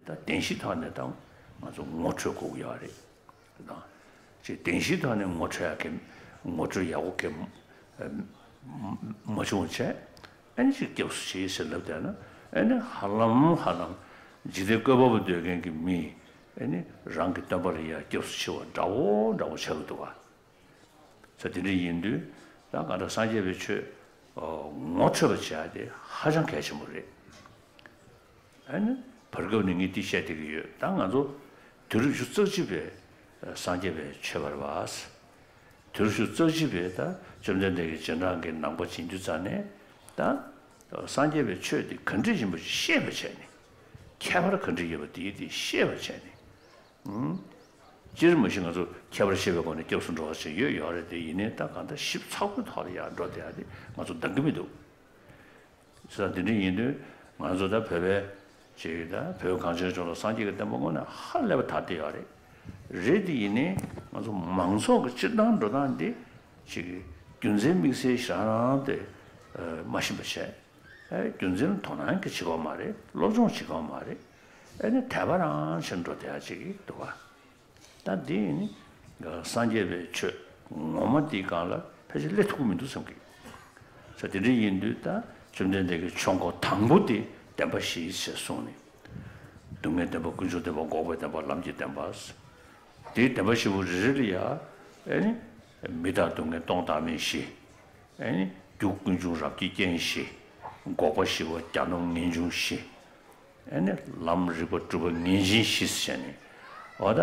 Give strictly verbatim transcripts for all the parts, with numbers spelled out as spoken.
ད་བདེན་བཞིའི་ཐོག་ནས་ད་ང་ཚོ་ངོ་འཕྲོད་དགོས་ཀྱི་ཡོད་རེད། ད་ཅིག་བདེན་བཞིའི་ཐོག་ནས་ངོ་འཕྲོད་ཡག་གི་ངོ་སྤྲོད་ཡག་པོ་གི་མ་བྱུང་བྱས། ཨ་ནི་ཅིག་སྐྱབས་སུ་མཆི་ཟེར་ལབ་བསྡད་ན། ཨ་ནི་ཧ་ལམ་ཧ་ལམ་འཇིག་རྟེན་བཀོད་པ་པོ་འདོད་མཁན་གྱི་མི། ཨ་ནི་རང་གི་སྟོན་པ་ལ་ཡ་སྐྱབས་སུ་མཆི་བ་འདྲ་བོ་འདྲ་བོ་ཆགས་ཀྱི་འདུག་ག། ས་དེ་འདྲ་ཡིན་དུས་ད་ག་འདྲ་སངས་རྒྱས་པའི་ཆོས་ངོ་འཕྲོད་པ་བྱེད་ཡ་དེ་ཧ་ཅང་གལ་ཆེན་པོ་རེད། ཨ་ནི་བར་སྐབས་ནས་ངས་འདི་བཤད་བསྡད་ཀྱི་ཡོད། ད་ང་ཚོ་དུས་རབས་བཅུ་རྩ་གཅིག་པའི་སངས་རྒྱས་པའི་ཆོས་པ་རེད་པ། དུས་རབས་བཅུ་རྩ་གཅིག་པའི་ད་བཅོམ་ལྡན་འདས་ཀྱི་རྗེས་འབྲང་གི་ནང་པ་ཡིན་དུས་ཙང་ནས། ད་སངས་རྒྱས་པའི་ཆོས་དེ་ག་འདྲ་ཡིན་པ་ཞིག་ཤེས་པ་བྱས་ནས། ཁྱད་པར་ག་འདྲ་ཡོད་པ་དེ་དེ་ཤེས་པ་བྱས་ནས། ཨང་། སྤྱིར་མ་གཞི་ང་ཚོ་ཁྱད་པར་ཤེས་པའི་སྒོ་ནས་སྐྱབས་སུ་འགྲོ་བ་ཞིག་ཡོད་ཡོད་རེད་དེ། ཡིན་ནའི་ད་གང་ལྟར་ཞིབ་ཚགས་པོའི་ཐོག་ལ་ཡར་འགྲོ་བསྡད་ཡ་དེ་ང་ཚོ་འདང་གི་མི་འདུག། བྱས་ཙང་དེ་འདྲ་ཡིན་དུས་ང་ཚོ་ད་བོད་པའི་ཅིག་ད་བོད་གངས་ཅན་ལྗོངས་ལ་སངས་རྒྱས་ཀྱི་བསྟན་པ་དངོས་གནས་ཧ་ལས་པ་དར་བསྡད་ཡོད་རེད། རེད་དེ་ཡིན་ནའི་ང་ཚོ་མང་ཚོགས་ཀྱི་སྤྱིར་བཏང་འགྲོ་སྟངས་འདི་ཅིག་རྒྱུ་མཚན་དམིགས་བསལ་ཞིག་རང་རང་དེ་མ་ཤེས་པ་བྱས། ཨེ་རྒྱུ་མཚན་ལ་དོ་སྣང་གི་བྱེད་ཀྱི་ཡོད་མ་རེད། སློབ་སྦྱོང་བྱེད་ཀྱི་ཡོད་མ་རེད། ཨེ་ནི་དད་པ་རང་བྱས་འགྲོ་བསྡད་ཡ་ཅིག་འདུག་ག། ད་འདི་ནི་སངས་རྒྱས་པའི་ཆོས་ངོ་མ་འདིའི་སྒང་ལ་ཕལ་ཆེར་སླེབས་ཐུབ་ཀྱི་མི་འདུག་བསམ་གི། ས་དེ་འདྲ་ཡིན་དུས་ད་བཅོམ་ལྡན་འདས་ཀྱི་ཆོས་འཁོར་དང་པོ་དེ་བདེན་པ་བཞི་ཞེས་གསུངས་ནས། སྡུག་བསྔལ་བདེན་པ། ཀུན་འབྱུང་བདེན་པ། འགོག་པའི་བདེན་པ། ལམ་གྱི་བདེན་པ། དེའི་བདེན་པ་བཞི་པོ་རེ་རེ་ལ་ཡ། ཨེ་ནི་མི་རྟག་སྡུག་བསྔལ་སྟོང་བཏང་མིན་བཞི། ཨེ་ནི་རྒྱུ་ཀུན་འབྱུང་རབ་ཀྱི་རྐྱེན་བཞི། འགོག་པ་བཞི་པོ་གྱ་ནོམ་ངེས་འབྱུང་བཞི། ཨེ་ནི་ལམ་རིགས་པ་སྒྲུབ་པ་ངེས་འབྱིན་བཞི་ཟེར་ནས། འོ་ད་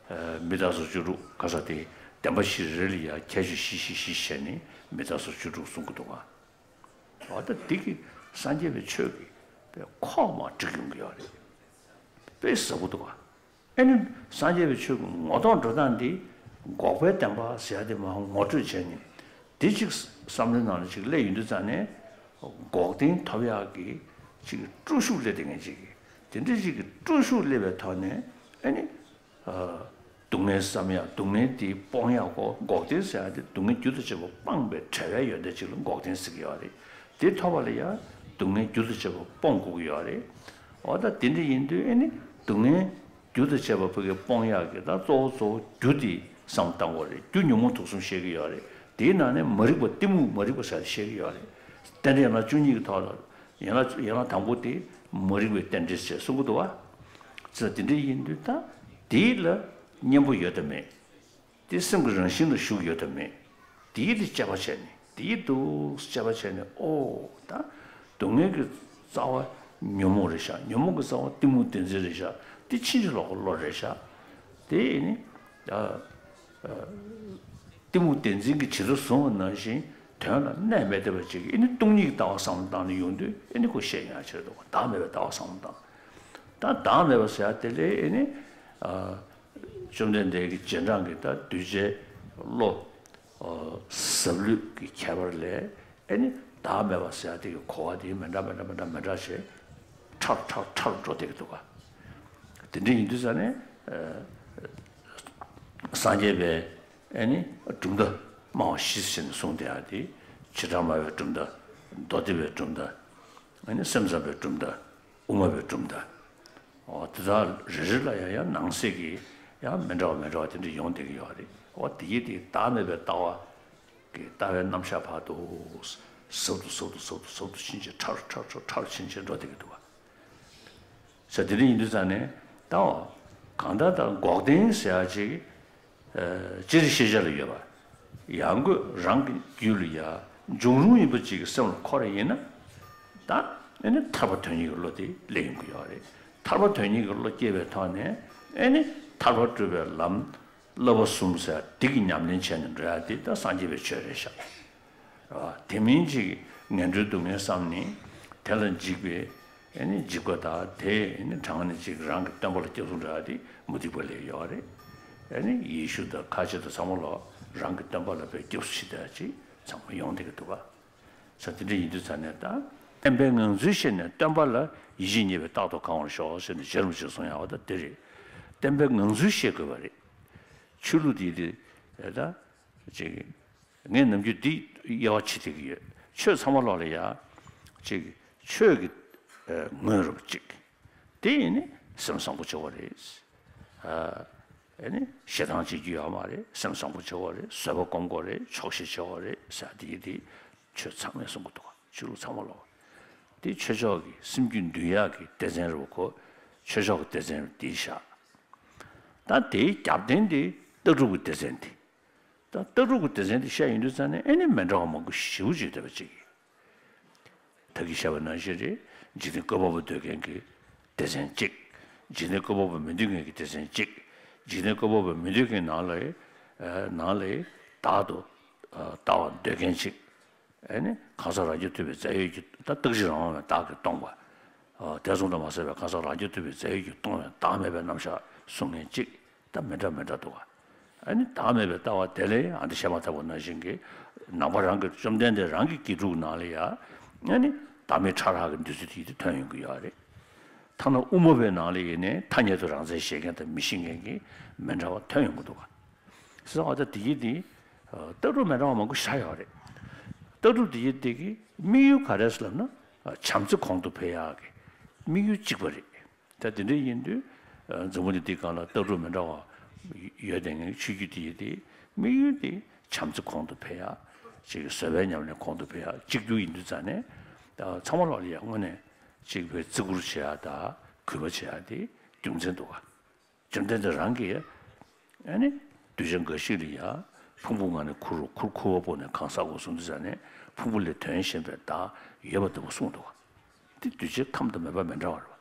མི་རྟག་སོགས་བཅུ་དྲུག་ག་ས་དེ་བདེན་པ་བཞི་རེ་ལ་ཡ་ཁྱད་ཆོས་བཞི་བཞི་བཞི་བྱས་ནས་མི་རྟག་སོགས་བཅུ་དྲུག་གསུང་གི་འདུག་ག། འོ་ད་འདི་གི་སངས་རྒྱས་པའི་ཆོས་ཀྱི་དཔེ་ཁོག་མ་བསྒྲིགས་ཡོང་གི་ཡོད་རེད། དཔེ་ཟབ་པོ་འདུག་ག། ཨེ་ནི་སངས་རྒྱས་པའི་ཆོས་ཀྱི་ངོ་ཐོག་འགྲོ་སྟངས་འདི་འགོག་པའི་བདེན་པ་ཟེར་ཡ་དེ་མར་ངོ་སྤྲོད་བྱས་ནས། འདི་གཅིག་བསམ་བློའི་ནང་ལ་གཅིག་སླེབས་ཡོང་དུས་ཙང་ནས། འགོག་བདེན་ཐོབ་ཡག་གི་གཅིག་སྤྲོ་ཤུགས་སླེབས་བསྡད་མཁན་གཅིག་གི། དེ་འདྲ་གཅིག་གི་སྤྲོ་ཤུགས་སླེབས་པའི་ཐོག་ནས་ཨེ་ནི། སྡུག་བསྔལ་བསམ་ཡག་སྡུག་བསྔལ་དེ་སྤོང་ཡག་གོ། འགོག་བདེན་ཟེར་ཡག་དེ་སྡུག་བསྔལ་རྒྱུ་དང་བཅས་པ་སྤངས་པའི་བྲལ་བའི་ཡོན་ཏན་གཅིག་ལ་འགོག་བདེན་ཟེར་གྱི་ཡོད་རེད། དེ་ཐོབ་པ་ལ་ཡང་སྡུག་བསྔལ་རྒྱུ་དང་བཅས་པ་སྤོང་དགོས་ཀྱི་ཡོད་རེད། འོ་ད་དེ་འདྲ་ཡིན་དུས་ཨེ་ནི་སྡུག་བསྔལ་རྒྱུ་དང་བཅས་པ་ཕ་གི་སྤོང་ཡག་གི་ད་གཙོ་བོ་གཙོ་བོ་རྒྱུ་དེ་བསམ་བཏང་དགོས་རེད། རྒྱུ་ཉོན་མོངས་དུག་གསུམ་བཤད་ཀྱི་ཡོད་རེད། དེའི་ནང་ནས་མ་རིག་པ་གཏི་མུག་མ་རིག་པ་ཟེར་བཤད་ཀྱི་ཡོད་རེད། རྟེན་འབྲེལ་ཡན་ལག་བཅུ་གཉིས་ཀྱི་ཐོག་ལ་ཡན་ལག་ཡན་ལག་དང་པོ་དེ་མ་རིག་པའི་རྟེན་འབྲེལ་ཟེར་གསུང་གི་འདུག་བ། ཙི་དེ་འདྲ་ཡིན་དུས་ད་དེ་ལ་གཉེན་པོ་ཡོད་དམ་མེད། དེ་སེམས་ཀྱི་རང་བཞིན་ལ་ཞུགས་ཡོད་དམ་མེད། དེའི་དེ་དཔྱད་པ་བྱས་ནས་དེའི་འདུག་དཔྱད་པ་བྱས་ནས། ཨོ་ད་སྡུག་བསྔལ་གྱི་རྩ་བ་ཉོན་མོངས་རེད་ཤག། ཉོན་མོངས་ཀྱི་རྩ་བ་གཏི་མུག་བདེན་འཛིན་རེད་ཤག། དེ་ཕྱིན་ཅི་ལོག་གི་བློ་རེད་ཤག། དེ་ནི་ཨ་ཨ་གཏི་མུག་བདེན་འཛིན་གྱི་ཇི་ལྟར་བཟུང་བ་ནང་བཞིན་དོན་ལ་གནས་མི་བདེ་བ་ཅིག་ཨེ་ནི་སྟོང་ཉིད་ཀྱི་ལྟ་བ་བསམ་བློ་བཏང་ནས་ཡོང་དུས་ཨེ་ནི་ཁོ་བཤད་ཡོང་ཡ་ཆེད་དུ་བདག་མེད་པའི་ལྟ་བ་བསམ་བློ་བཏང་། ད་བདག་མེད་པ་ཟེར་ཡ་དེ་ལས་ཨེ་ནི་ཨ་བཅོམ་ལྡན་འདས་ཀྱི་རྗེས་འབྲང་གི་ད་གདུལ་བྱའི་བློ་ཟབ་ལྷོད་ཀྱི་ཁྱད་པར་ལས་ཨེ་ནི་བདག་མེད་པ་ཟེར་ཡ་དེ་གི་གོ་བ་དེ་མི་འདྲ་མི་འདྲ་མི་འདྲ་མི་འདྲ་ཞེས་ཕྲ་རུ་ཕྲ་རུ་ཕྲ་རུ་འགྲོ་བསྡད་ཀྱི་འདུག་ག། དེ་འདྲ་ཡིན་དུས་ཙང་ནས་སངས་རྒྱས་པའི་ཨེ་ནི་གྲུབ་མཐའ་སྨྲ་བ་བཞི་ཟེར་ནས་གསུངས་བསྡད་ཡ་དེ། བྱེ་བྲག་སྨྲ་བའི་གྲུབ་མཐའ། མདོ་སྡེ་པའི་གྲུབ་མཐའ། ཨེ་ནི་སེམས་ཙམ་པའི་གྲུབ་མཐའ། དབུ་མ་པའི་གྲུབ་མཐའ། འོ་དེ་དག་རེ་རེ་ལ་ཡང་ཡང་ནང་གསེས་ཀྱི་ཡང་མི་འདྲ་བ་མི་འདྲ་བ་དེ་འདྲ་ཡོང་བསྡད་ཀྱི་ཡོད་རེད། འོ་དེ་ཡི་དེ་བདག་མེད་པའི་ལྟ་བ་གི་ལྟ་བའི་རྣམ་གཞག་བར་དུ་ཟབ་ཏུ་ཟབ་ཏུ་ཟབ་ཏུ་ཟབ་ཏུ་ཕྱིན་ཆད་ཕྲ་རུ་ཕྲ་རུ་ཕྲ་རུ་ཕྱིན་ཆད་འགྲོ་བསྡད་ཀྱི་འདུག་བ། ས་དེ་འདྲ་ཡིན་དུས་ཙང་ནས་ད་འོ་གང་ལྟར་ད་འགོག་བདེན་ཟེར་ཡ་ཅིག་སྤྱིར་ཤེས་བྱ་ལ་ཡོད་པ། ཡང་སྒོས་རང་གི་རྒྱུད་ལ་ཡ་འབྱུང་རུང་ཡིན་པ་ཅིག་གི་སེམས་ལ་འཁོར་བ་ཡིན་ན། ད་ཨེ་ནི་ཐར་པ་དོན་གཉེར་གྱི་བློ་དེ་སླེབས་ཡོང་གི་ཡོད་རེད། ཐར་པ་དོན་གཉེར་གྱི་བློ་སྐྱེས་པའི་ཐོག་ནས་ཨེ་ནི་ཐར་པ་སྒྲུབ་པའི་ལམ་བསླབ་པ་གསུམ་ཟེར་དེ་གི་ཉམས་ལེན་བྱས་ནས་འགྲོ་ཡ་དེ་ད་སངས་རྒྱས་པའི་ཆོས་རེད་ཤག། རེད་བ། དེ་མིན་ཅིག་ངན་འགྲོའི་སྡུག་བསྔལ་བསམ་ནས་དེ་ལ་འཇིགས་པའི་ཨེ་ནི་འཇིགས་པ་དང་དེ་ཨེ་ནི་དྲངས་ནས་ཅིག་རང་གི་སྟོན་པ་ལ་སྐྱབས་སུ་འགྲོ་ཡ་དེ་མུ་སྟེགས་པ་ལ་ཡོད་རེད། ཨེ་ནི་ཡེ་ཤུ་དང་ཁ་ཆེ་དང་ཚང་མ་ལ་རང་གི་སྟོན་པ་ལ་དཔེ་སྐྱབས་སུ་མཆི་བསྡད་ཅིག་ཚང་མ་ཡོང་བསྡད་ཀྱི་འདུག་ག། ས་དེ་འདྲ་ཡིན་དུས་ཙང་ནས་ད་བསྟན་པའི་ངང་ཚུལ་ཤེས་ནས་སྟོན་པ་ལ་ཡིད་ཆེས་རྙེད་པའི་རྟག་ཏུ་གང་བར་ཤོག་ཟེར་ནས་རྗེ་རིན་པོ་ཆེས་གསུངས་ཡ་བ་ད་དེ་རེད། བསྟན་པའི་ངང་ཚུལ་ཤེས་དགོས་པ་རེད། ཆོས་ལུགས་དེ་དེ་ད་ཅིག་ངས་ནམ་རྒྱུན་འདི་དབྱེ་བ་ཕྱེ་བསྡད་ཀྱི་ཡོད། ཆོས་ཚང་མ་ལོག་ལ་ཡ་ཅིག་ཆོས་ཀྱི་ངོས་རུ་གཅིག། དེ་ཡིན་ནི་ སེམས་བཟང་པོ་བྱེད་དགོས་རེད། ཨ་ཨེ་ནི་ཞེ་སྡང་བྱེད་རྒྱུ་ཡོད་མ་རེད། སེམས་བཟང་པོ་བྱེད་དགོས་རེད། བཟོད་པ་སྒོམ་དགོས་རེད། ཆོག་ཤེས་བྱེད་དགོས་རེད་ཟེར་དེ་ཡི་དེ་ཆོས་ཚང་མས་གསུང་གི་འདུག་ག་ཆོས་ལུགས་ཚང་མ་ལོག་དེ་ཆོས་ཕྱོགས་ཀྱི་སེམས་རྒྱུད་འདུལ་ཡག་གི་སྡེ་ཚན་རེད་བ། ཁོ་ཆོས་ཕྱོགས་ཀྱི་སྡེ་ཚན་དེ་བཞག་ད་དེའི་རྒྱབ་རྟེན་དེ་ལྟ་གྲུབ་ཀྱི་སྡེ་ཚན་དེ། ད་ལྟ་གྲུབ་ཀྱི་སྡེ་ཚན་དེ་བཤད་ཡོང་དུས་ཙང་ནས་ཨེ་ནི་མི་འདྲ་བ་མང་པོ་ཞེ་པོ་ཅིག་འདུག་པ་ཅིག་ད་གིན་བཤད་པ་ནང་བཞིན་རེད། འཇིག་རྟེན་བཀོད་པ་པོ་འདོད་མཁན་གྱི་སྡེ་ཚན་གཅིག་འཇིག་རྟེན་བཀོད་པ་པོ་མི་འདོད་མཁན་གྱི་སྡེ་ཚན་གཅིག་འཇིག་རྟེན་བཀོད་པ་པོ་མི་འདོད་མཁན་ནང་ལ་ནང་ལ་བདག་ཏུ་ལྟ་བ་འདོད་མཁན་གཅིག་ཨེ་ནི་གང་ཟག་རང་རྐྱ་ཐུབ་པའི་རྫས་ཡོད་ཀྱིས་ད་རྟག་གཅིག་རང་དབང་བའི་བདག་གིས་སྟོང་པ། དེ་གསུངས་དང་མ་ཟད་པའི་གང་ཟག་རང་རྐྱ་ཐུབ་པའི་རྫས་ཡོད་ཀྱིས་སྟོང་བའི་བདག་མེད་པའི་རྣམ་གཞག་གསུང་མཁན་གཅིག་ད་མི་འདྲ་མི་འདྲ་འདུག་ག་ཨ་ནི་བདག་མེད་པའི་ལྟ་བ་དེ་ལས་ཨ་འདི་བཤད་མ་ཐག་པ་ནང་བཞིན་གྱི་ནང་པ་རང་གི་བཅོམ་ལྡན་འདས་རང་གི་དགེ་ཕྲུག་ནང་ལ་ཡ་ཨ་ནི་བདག་མེད་ཕྲ་རགས་ཀྱི་འདུས་ཚུལ་དེ་ཡིད་དུ་ཐོན་ཡོང་གི་ཡོད་རེད། ཐ་ན་དབུ་མ་པའི་ནང་ལ་ཡིན་ནའི་ཐ་སྙད་དུ་རང་མཚན་བཞེད་མཁན་དང་མི་བཞེད་མཁན་གྱི་མི་འདྲ་བ་ཐོན་ཡོང་གི་འདུག་ག་སོ་ཨ་ད་དེ་ཡིན་དེ་ལྟ་གྲུབ་མི་འདྲ་བ་མང་པོ་ཞིག་ཡོད་རེད། ལྟ་གྲུབ་དེ་ཡིན་དེ་གི་དམིགས་ཡུལ་ག་རེ་ཟེར་ལབ་ན་བྱམས་བརྩེ་གོང་དུ་འཕེལ་ཡག་གི་དམིགས་ཡུལ་གཅིག་པ་རེད། ད་དེ་འདྲ་ཡིན་དུས་འཛམ་བུ་གླིང་འདིའི་སྒང་ལ་ལྟ་གྲུབ་མི་འདྲ་བ་ཡོད་དེ་ངའི་ཆོས་བརྒྱུད་དེ་ཡིན་དེ་དམིགས་ཡུལ་དེ་བྱམས་བརྩེ་གོང་དུ་འཕེལ་ཡག་ཅིག་བཟོད་པའི་ཉམས་ལེན་གོང་དུ་འཕེལ་ཡག་གཅིག་གྱུར་ཡིན་དུས་ཙང་ནས་ཚང་མ་ལོག་ལ་ཡ་དངོས་གནས་ཅིག་བའི་བརྩི་བཀུར་བྱེད་ཡག་དང་གུས་པ་བྱེད་ཡག་དེ་རྒྱུ་མཚན་འདུག་ག་བཅོམ་ལྡན་འདས་རང་གིས་ཨ་ནི་གདུལ་བྱ་འགའ་ཞིག་ལ་ཡ་ཕུང་པོ་ལྔ་ནི་ཁུར་རོ། ཁུར་ཁུ་བ་པོ་ནི་གང་ཟག་གོ་གསུངས་དུས་ཙང་ནས་ཕུང་པོ་ལས་དོན་གཞན་པའི་བདག་ཡོད་པ་ལྟ་བུ་གསུངས་འདུག་ག་འདི་གདུལ་བྱའི་ཁམས་དང་མོས་པ་མི་འདྲ་བ་རེད་བ།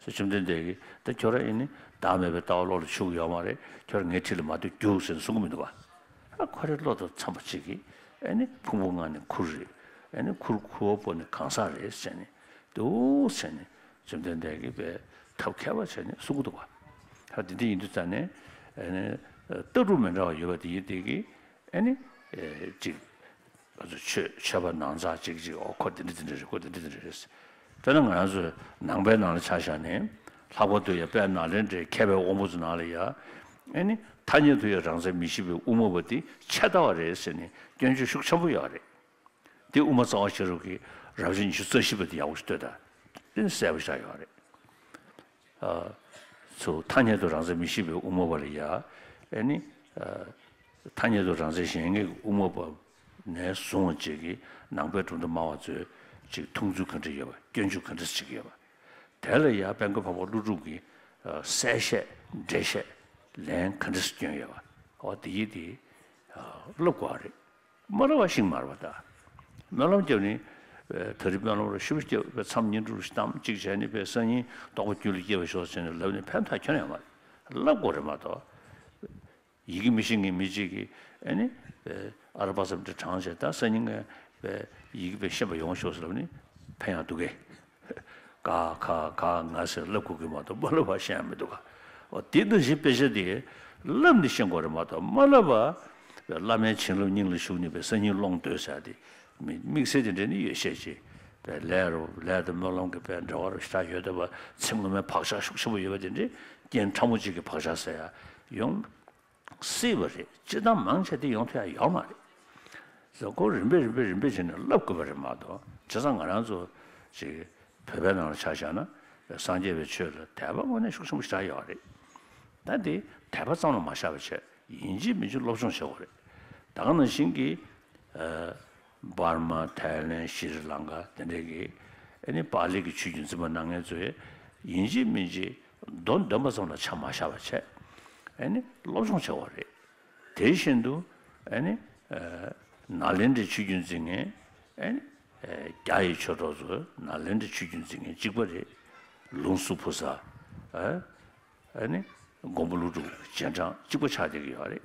སོ་བཅོམ་ལྡན་འདས་ཀྱིས་ད་ཁྱོད་རང་ཨེ་ནི་བདག་མེད་པའི་ལྟ་བ་བློ་ལ་ཆུད་ཀྱི་ཡོད་མ་རེད། ཁྱོད་རང་ངའི་འཁྲིས་ལ་མ་འདུག་རྒྱུགས་ཟེར་ནས་གསུང་གི་མི་འདུག་བ། ཨ་ཁོ་རའི་བློ་དང་འཚམས་པ་ཅིག་གིས་ཨེ་ནི་ཕུང་པོ་ལྔ་ནི་ཁུར་རེད། ཨེ་ནི་ཁུར་ཁུ་བ་པོ་ནི་གང་ཟག་རེད་ཟེར་ནས་འདུག་ཟེར་ནས་བཅོམ་ལྡན་འདས་ཀྱིས་པའི་ཐབས་མཁས་པ་བྱས་ནས་གསུང་གི་འདུག་བ། ད་འདི་འདྲ་ཡིན་དུས་ཙང་ནས་ཨེ་ནི་ལྟ་གྲུབ་མི་འདྲ་བ་ཡོད་པ་དེ་ཡིན་དེ་གིས་ཨེ་ནི་ཅིག་ང་ཚོ་ཆོས་ཆོས་པ་ནང་ཚགས་གཅིག་གཅིག་ཨོ་ཁོ་དེ་འདྲ་དེ་འདྲ་རེད། ཁོ་དེ་འདྲ་དེ་འདྲ་རེད། དཔེར་ན་ང་རང་ཚོའི་ནང་པའི་ནང་ལ་ཆ་བཞག་ནས་ལྷག་པར་དུ་ཡང་དཔལ་ནཱ་ལེནྡྲའི་མཁས་པའི་དབང་པོ་ཚོའི་ནང་ལ་ཡ་ཨེ་ནི་ཐ་སྙད་དུ་ཡང་རང་མཚན་མི་ཤེས་པའི་དབུ་མ་པ་དེ་ཆད་ལྟ་བ་རེད་ཟེར་ནས་སྐྱོན་བརྗོད་ཤུགས་ཆེན་པོ་ཡོད་རེད། དེ་དབུ་མ་རྩ་བ་ཤེས་རབ་ཀྱི་རབ་བྱེད་ཉི་ཤུ་རྩ་བཞི་པ་དེ་ཡག་པོ་ཞིག་ལྟོས་དང་། དེ་ནི་གསལ་པོ་ཞིག་ཡོད་རེད། ཚུར་ཐ་སྙད་དུ་རང་མཚན་མི་ཤེས་པའི་དབུ་མ་པ་ལ་ཡ་ཨེ་ནི་ཐ་སྙད་དུ་རང་མཚན་གཞན་ངེས་ཀྱི་དབུ་མ་པ་ནས་བཟུང་བ་ཅིག་གིས་ནང་པའི་གྲུབ་མཐའ་སྨྲ་བ་ཚོས་ཅིག་མཐོང་ཚུལ་ག་འདྲ་ཡོད་པ། སྐྱོན་བརྗོད་ག་འདྲ་ཅིག་ཡོད་པ། དེ་ལ་ཡ་དཔལ་མགོན་འཕགས་པ་ཀླུ་སྒྲུབ་ཀྱིས་གསལ་བཤད་འགྲེལ་བཤད་ལན་ག་འདྲ་སྐྱོན་ཡོད་པ། འོ་དེ་ཡིས་དེ་བསླབ་དགོས་པ་རེད། མ་བསླབ་པ་ཤིང་མ་རེད་པ། ད་སྨོན་ལམ་བརྒྱབ་ནི་ད་རེས་སྨོན་ལམ་ར་ཞིབ་བརྒྱབ་པའི་མཚམས་བསྙེན་སྒྲུབ་ཞིག་བཏང་གཅིག་བྱས་ནི་པའི་སང་ཉིན་རྟོགས་པ་རྒྱུད་ལ་སྐྱེ་བར་ཤོག་ཟེར་ནས་ལབ་ནི་ཕན་ཐོགས་ཁྱོན་ཡང་མ་རེད། བསླབ་དགོས་རེད་མ་གཏོགས། ཡི་གེ་མི་ཤེས་མཁན་མི་གཅིག་གིས་ཨ་ནི་ཨ་ར་པ་ཙམ་དེ་བགྲངས་བྱས་ད་སང་ཉིན་ངས་ཡི་གེ་དཔེ་ཤེས་པ་ཡོང་ཤོག་ཟེར་ལབ་ནི་ཕན་ཡང་འདུག་གས། ཀ་ཁ་ག་ང་ཟེར་བསླབ་དགོས་ཀྱི་མ་གཏོགས་མ་བསླབ་པ་ཤེས་ཡ་མི་འདུག་ག་འོ་དེ་འདྲ་ཞིག་དཔེ་ཆ་དེ་བསླབ་ནས་ཤེས་དགོས་རེད་མ་གཏོགས་མ་བསླབ་པ། བླ་མའི་བྱིན་རླབས་སྙིང་ལ་ཞུགས་ནས་པའི་སང་ཉིན་ཀློང་བརྡོལ་ཟེར་ཡ་དེ་མི་དམིགས་བསལ་དེ་འདྲ་ནི་ཡོད་ཤས་ཆེ། པའི་ལས་རུ་ལས་དང་སྨོན་ལམ་གྱི་པའི་འབྲེལ་བ་རུ་ཞེ་དྲག་ཡོད་བསྡད་པ། ཚེ་སྔོན་མའི་བག་ཆགས་ཤུགས་ཆེན་པོ་ཡོད་པ་དེ་འདྲ་རྐྱེན་ཕྲ་མོ་གཅིག་གི་བག་ཆགས་ཟེར་ཡ་ཡོང་། སྲིད་པ་རེད། སྤྱིར་བཏང་མང་ཆེ་དེ་ཡོང་ཐུབ་ཡ་ཡོད་མ་རེད། ཟེར་ཁོ་རིམ་པས་རིམ་པས་རིམ་པས་བྱས་ནས་བསླབ་དགོས་པ་རེད་མ་གཏོགས། བྱས་ཙང་ང་རང་ཚོ་ཅིག་བོད་པའི་ནང་ལ་ཆ་བཞག་ན་སངས་རྒྱས་པའི་ཆོས་ལ་དད་པ་དངོས་གནས་ཤུགས་ཆེན་པོ་ཞེ་དྲག་ཡོད་རེད། ད་དེ་དད་པ་ཙམ་ལ་མ་བཞག་པ་བྱས་ཡིན་གཅིག་མིན་གཅིག་སློབ་སྦྱོང་བྱེད་དགོས་རེད། ད་ག་ནང་བཞིན་གྱི་འབར་མ། ཐའི་ལེན། ཤྲི་ལང་ཀ་དེ་འདྲའི་གི་ཨ་ནི་པཱ་ལི་གི་ཆོས་བརྒྱུད་འཛིན་པ་གནང་མཁན་ཚོས་ཡིན་གཅིག་མིན་གཅིག་མདོ་འདོན་པ་ཙམ་ལ་ཆ་མ་བཞག་པ་བྱས་ཨ་ནི་སློབ་སྦྱོང་བྱེད་དགོས་རེད། དེ་བཞིན་དུ་ཨ་ནི་ནཱ་ལེནྡྲའི་ཆོས་བརྒྱུད་འཛིན་མཁན་ཨ་ནི་རྒྱ་ཡི་ཆོས་གྲོགས་ཚོ་ནཱ་ལེནྡྲའི་ཆོས་བརྒྱུད་འཛིན་མཁན་གཅིག་པ་རེད། ལུང་སུ་ཕུ་ས། ཨ་ནི་མགོན་པོ་ཀླུ་སྒྲུབ་རྗེས་འབྲང་གཅིག་པ་ཆགས་བསྡད་ཀྱི་ཡོད་རེད།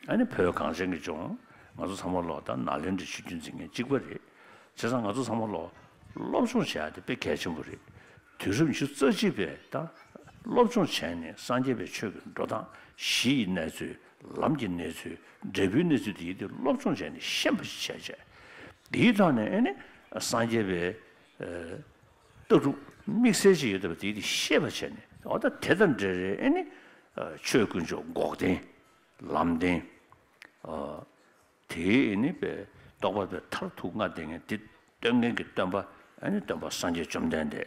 ཨ་ནི་བོད་གངས་ཅན་གྱི་ལྗོངས་ང་ཚོ་ཚང་མ་ལོག་ད་ནཱ་ལེནྡྲའི་ཆོས་བརྒྱུད་འཛིན་མཁན་གཅིག་པ་རེད། བྱས་ཙང་ང་ཚོ་ཚང་མ་ལོག་སློབ་སྦྱོང་བྱེད་ཡ་དེ་དཔེ་གལ་ཆེན་པོ་རེད། དུས་རབས་ཉི་ཤུ་རྩ་གཅིག་པའི་ད་སློབ་སྦྱོང་བྱས་ནས་སངས་རྒྱས་པའི་ཆོས་ཀྱི་འགྲོ་སྟངས་གཞི་ཡི་གནས་ཚུལ། ལམ་གྱི་གནས་ཚུལ། འབྲས་བུའི་གནས་ཚུལ་དེ་ཡི་དེ་སློབ་སྦྱོང་བྱས་ནས་ཤེས་པ་ཞིག་བྱས་བྱས། དེའི་ཐོག་ནས་ཨ་ནི་སངས་རྒྱས་པའི་ལྟ་གྲུབ་དམིགས་བསལ་ཅིག་ཡོད་བསྡད་པ་དེ་དེ་ཤེས་པ་བྱས་ནས་འོ་ད་དེ་དང་འབྲེལ་རེད། ཨ་ནི་ཆོས་དཀོན་མཆོག་འགོག་བདེན། ལམ་བདེན། དེའི་ཨ་ནི་པའི་རྟོགས་པ་པའི་མཐར་ཐུག་ལྔ་ལྡན་མཁན་དེ་སྟོན་མཁན་གྱི་སྟོན་པ། ཨ་ནི་སྟོན་པ་སངས་རྒྱས་བཅོམ་ལྡན་འདས།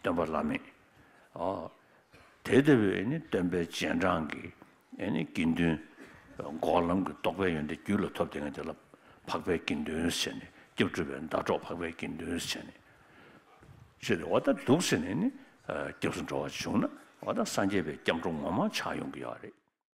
སྟོན་པ་བླ་མེད། ཨ། དེ་ལྟ་བུའི་ཨ་ནི་སྟོན་པའི་རྗེས་འབྲང་གི་ཨ་ནི་དགེ་འདུན། འགོག་ལམ་གྱི་རྟོགས་པའི་ཡོན་ཏན་རྒྱུད་ལ་ཐོབ་བསྡད་མཁན་དེ་ལ་འཕགས་པའི་དགེ་འདུན་ཟེར་ནས། སྐྱབས་སྒྲུབ་པའི་ཟླ་གྲོགས་འཕགས་པའི་དགེ་འདུན་ཟེར་ནས། ཞེས་ཏེ་འོ་ད་འདུག་ཟེར་ནས་ནི། སྐྱབས་སུ་འགྲོ་བ་བྱུང་ན་འོ་ད་སངས་རྒྱས་པའི་སྐྱབས་འགྲོ་ངོ་མ་ཆགས་ཡོང་གི་ཡོད་རེད།